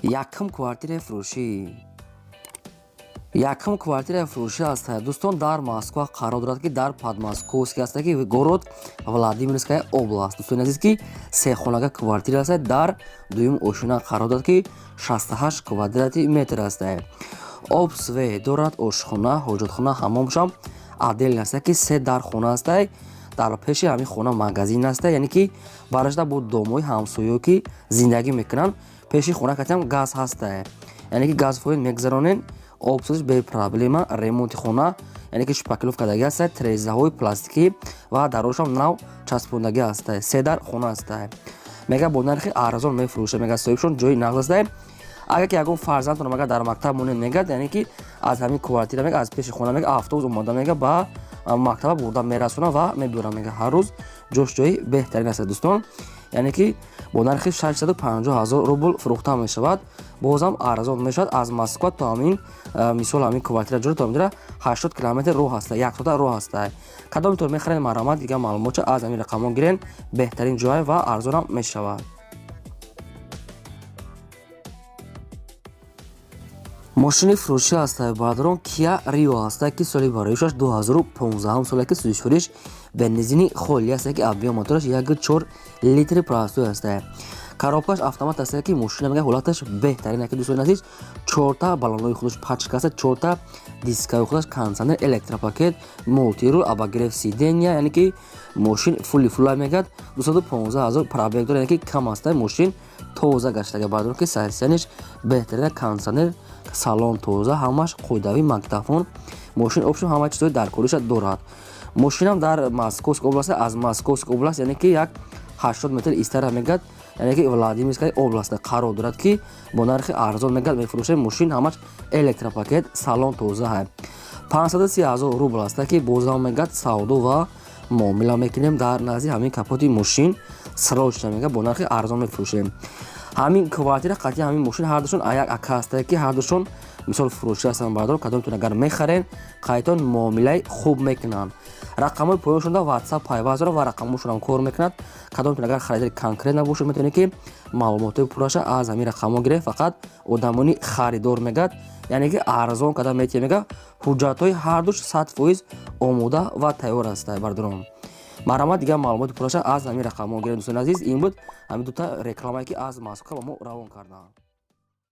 Якум квартираи фурӯшӣ. Якум квартираи фурӯшӣ аст, дӯстон, дар Москва қарор дорад, ки дар Подмосковский аст, ки город Владимирская область. Дӯстони азиз, ки сехонага квартира аст, дар дуюм ошина қарор дорад, ки 68 квадрати метр аст. Об, свет дорад, ошхона, ҳоҷатхона, ҳаммомшам отдельно аст, ки се дар хона аст. Дар пеши ҳамин хона магазин аст, яъне ки барашда бо домои ҳамсоё, ки зиндагӣ мекунанд. Пеши хона катиам газ ҳаста, яъне ки газ фоин мегузаронен, обсозиш бепроблема. Ремонти хона, яъне ки шпаклёвка кардагӣ аст, трезаҳои пластикӣ ва дарошам нав часпондагӣ аст. Се дар хона аст, мега, бо нархи арзон мефурӯшад, мега, соҳибшон ҷои нағз аст. Агар ки ягон фарзандтон, мега, дар мактаб монед, мегад, яъне ки аз ҳамин квартира, мега, аз пеши хона, мега, автобус омода, мега, ба мактаба бурда мерасона ва мебиёрам, мега, ҳар рӯз. Ҷош ҷои беҳтарин аст, дӯстон, яъне ки бо нархи 650 ҳазор рубл фурӯхта мешавад, бозам арзон мешавад. Аз Москва то ҳамин, мисол, ҳамин квартира ҷоро то ҳаминҷора 80 километр роҳ ҳаста, як соата роҳ ҳаста. Кадомитон мехаред, марҳамат, дигар маълумотча аз ҳамин рақамҳо гирен. Беҳтарин ҷой ва арзонам мешавад. Мошини фурӯшӣ аст, бародарон, Киа Рио аст, ки соли бароишаш 2015 сола, ки сӯзишвориш бензини холӣ аст, ки объём мотораш 1,4 литри простой аст, коробкаш автомат аст, ки мошина, мега, ҳолаташ беҳтарин, ки, дӯстони азиз, чорта баллонҳои худаш пачка аст, чорта дискаи худаш, кондитсионер, электропакет, мультируль, обогрев сидения, яъне ки мошин фулли фулла, мегӯяд, 215 ҳазор пробег дорад, яъне ки кам аст, мошин тоза гаштага, бародарон, ки состояниш беҳтарина, кондитсионер, салон тоза, ҳамаш қоидавӣ, магнитофон, мошин общем ҳама чизҳои даркориша дорад. Мошинам дар Московск област, аз Московск област, яъне ки як 80 метр истара, мегӯяд, яъне ки Владимирская област қарор дорад, ки бо нархи арзон, мегӯяд, мефурӯшад. Мошин ҳамаш электропакет, салон тоза ҳай. 530 ҳазор рубл аст, ки бозам, мегӯяд, савдо ва муомила мекунем. Дар назди ҳамин капоти мошин срочно, мегӯяд, бо нархи арзон мефурӯшем. Ҳамин квартира қатъи ҳамин мошин ҳардушон як ака ҳастае, ки ҳардушон, мисол, фурӯшӣ ҳастанд. Бародарон, кадомтон агар мехарен, қайтон муомилаи хуб мекунанд. Рақамҳои поёншонда WhatsApp пайваст дорад ва рақамҳошонам кор мекунад. Кадомтон агар харидори конкрет набошад, метавонед, ки маълумотҳои пурраша аз ҳамин рақамҳо гиред. Фақат одамони харидор, мегӯяд, яъне ки арзон када метиҳ, мега, ҳуҷҷатҳои ҳардуш 100% омода ва тайёр аст. Бародарон, марҳамат, дигар маълумоти пурраша аз ҳамин рақамҳо гиред. Дӯстони азиз, ин буд ҳамин дута рекламае, ки аз Москва ба мо равон карданд.